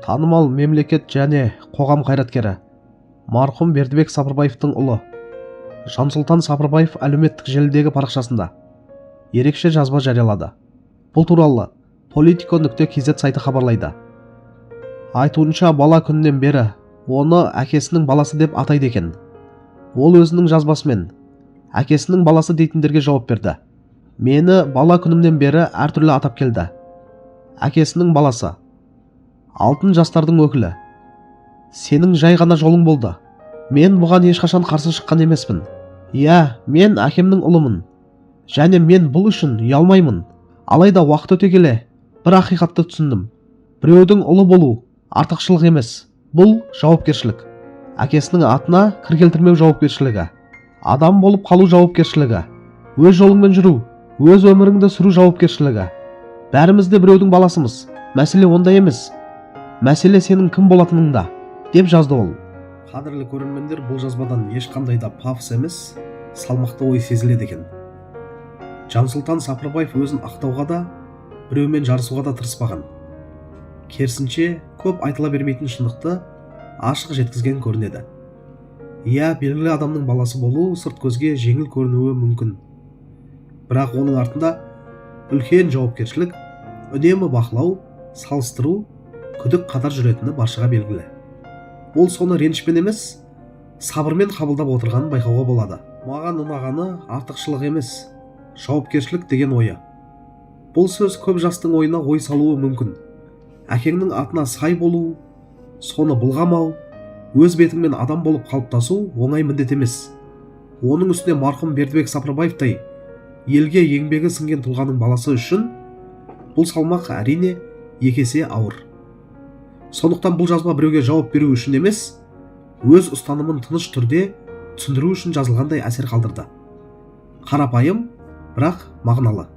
Танымал мемлекет және қоғам қайраткері, марқұм Бердібек Сапарбаевтың ұлы Жансұлтан Сапарбаев әлеуметтік желідегі парақшасында ерекше жазба жариялады. Бұл туралы politico.kz сайты хабарлайды. Айтуынша, бала күнінен бері оны әкесінің баласы деп атайды екен. Ол өзінің жазбасымен әкесінің баласы дейтіндерге жауап берді. «Мені бала күнімнен бері әртүрлі атап келді. Әкесінің баласы, алтын жастардың өкілі, сенің жай ғана жолың болды. Мен бұған ешқашан қарсы шыққан емеспін. Иә, мен әкемнің ұлымын және мен бұл үшін ұялмаймын. Алайда уақыт өте келе бір ақиқатты түсіндім: біреудің ұлы болу артықшылық емес, бұл жауапкершілік. Әкесінің атына кір келтірмеу жауапкершілігі, адам болып қалу жауапкершілігі, өз жолыңмен жүру, өз өміріңді сүру жауапкершілігі. Бәріміз де біреудің баласымыз. Мәселе онда емес, мәселе сенің кім болатыныңда», – деп жазды ол. Қадірлі көрермендер, бұл жазбадан ешқандай да пафос емес, салмақты ой сезіледі екен. Жансұлтан Сапарбаев өзін ақтауға да, біреумен жарысуға да тырыспаған. Керісінше, көп айтыла бермейтін шындықты ашық жеткізген көрінеді. Иә, белгілі адамның баласы болу сырт көзге жеңіл көрінуі мүмкін, бірақ оның артында үлкен жауапкершілік, үнемі бақылау, салыстыру, күдік қатар жүретіні баршаға белгілі. Ол соны ренішпен емес, сабырмен қабылдап отырғанын байқауға болады. Маған ұнағаны – артықшылық емес, жауапкершілік деген ойы. Бұл сөз көп жастың ойына ой салуы мүмкін. Әкеңнің атына сай болу, соны былғамау, өз бетіңмен адам болып қалыптасу оңай міндет емес. Оның үстіне марқұм Бердібек Сапарбаевтай елге еңбегі сіңген тұлғаның баласы үшін бұл салмақ, әрине, екі есе ауыр. Сондықтан бұл жазба біреуге жауап беру үшін емес, өз ұстанымын тыныш түрде түсіндіру үшін жазылғандай әсер қалдырды. Қарапайым, бірақ мағыналы.